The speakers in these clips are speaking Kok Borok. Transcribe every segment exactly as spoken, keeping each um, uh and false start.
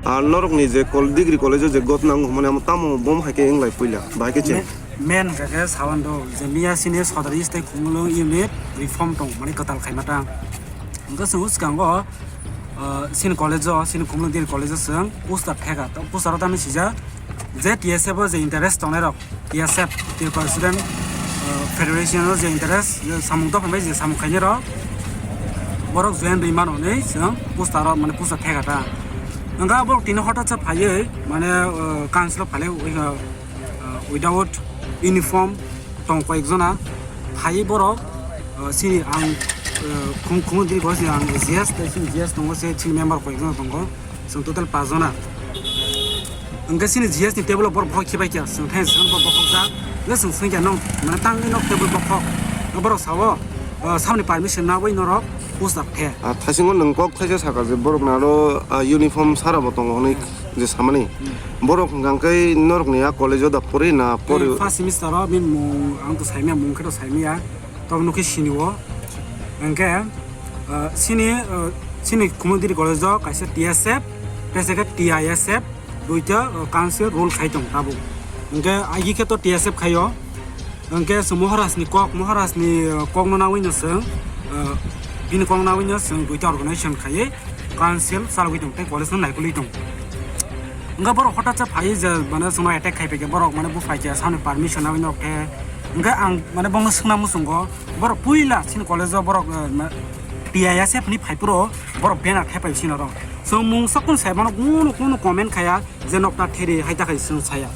Ah, norokni je kol-, degree college-o je gotna wng hwnmani amo tamo bom hai khe wng lai puila, bahai khe cheng. Me-, main hwnkha khe sawan do je miya sini sodari tei khumulwng unit reform tong mani kwtal khaima ta. Hwnkhe chwng swkango, ah, sini college-o, sini khumulwng degree college-o chwng poster theka. To poster-o tamni sijak je T S F-o je interest tongnai rok, T S F, Tripura Student, uh, Federation o je interest, je samung dophang bai je samung khainai rok, borok join rwi mano hinwi chwng poster o, mane poster theka ta. Hwnkha borok tini hothat sa phaiwi, mane, uh, council o phalai, uh, uh, without uniform tong koi ek jona phaiwi borok, uh, sini ang, uh, khum-, khumui diri koi sini ang G S, tei sini G S tongo se sini member koi ek jona tongo. Chwng total pas jona. Hwnkhe chini G S ni table o borok bokhok khibai kha, chwng thai chwng borok bokhok jak. Hwnkhe chwng swngkha nong, mane tangwi nok table bokhok. Borok sao, ah, samni permission nawi norok poster the. Ah, thaisingo nwng kok thaisa saka je borok naro, ah, uniform sara bo tongo hwnwi je samani. Hmm. Borok hwnkha khe norokni a college o da pori na pori? Eh, first semester o bini mung ang to saimaya, mung khe to saimaya. Tok nokhe sini o. Hwnkhe, ah, sini, ah, sini Khumulwng Degree College o kaisa T S F, tei se khe T I S F, duita, ah, council rule khai tong tabuk. Hwnkhe agi khe to T S F khai o. Hwnkhe chwng Maharaj ni kok, Maharaj ni, ah, kok no nawi no chwng, ah, bini kok nawi no chwng duita organization khai. Council chalogwi tong tei college no naikolwi tong. Hwnkhe borok hothat sa phai je mane chwngno attack khai phaikhe borok mane buphai khe samni permission nawi nok khe. Hwnkhe ang mane bongno swngna muchungo borok puila chini college o borok, eh, ma-, T I S F ni phai phuru borok banner thepai sino rok. Chwng mung sokkun sai mano kunu kunu comment khaya je nokta theri hai ta khai chwng saya.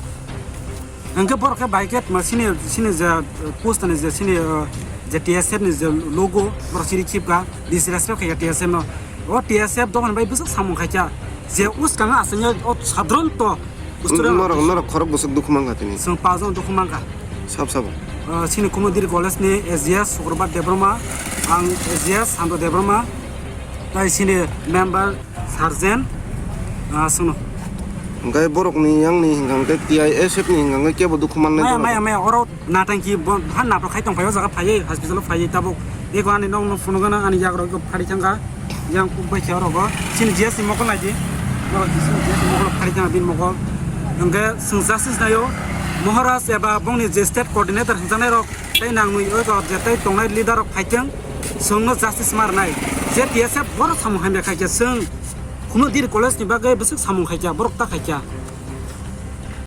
Hwnkhe borok khe bai khe tma sini, sini je, uh, post ni je sini, uh, je T S F ni je logo borok siri khipka, disrespect khaikha T S F no. O T S F dophani bai bwswk samung khaikha je uskango aswkno o sadron to ustura. Norok, norok khorok bwswk dukhu mankha tini. Chwng pajon dukhu mankha. Sab sabo. Uh, sini Khumulwng Degree College ni S G S Sukrobhat Debbarma, ang S G S Santo Debbarma, tai sini member Sergeant, ah, chwngno. Hwnkhe borokni yangni hwnkha hwnkhe T I S F ni hwnkha hwnkhe kebo dukhu mannai. Maya, maya, maya, oro natangki bo, ha natok khai tongphai o jaga phaiwi, hospital o phaiwi tabuk. Eko ani nokno phunukgana ani yagrok eko phari thangkha. Yang kuk bai khe orogo. Chini G S ni mokol naidi. Borok chini G S ni mokol phari thangkha bini mokol. Hwnkhe chwng justice naio. Maharaj eba bongni je state coordinator hwnjaknai rok tei nangwi oi rok je tei tongnai leader rok phaithwng, chwngno justice ma rwnai. Je T S F borok samung hamya khaikha, chwng Khumulwng Degree College ni bagwi bwswk samung khaikha, borok ta khaikha.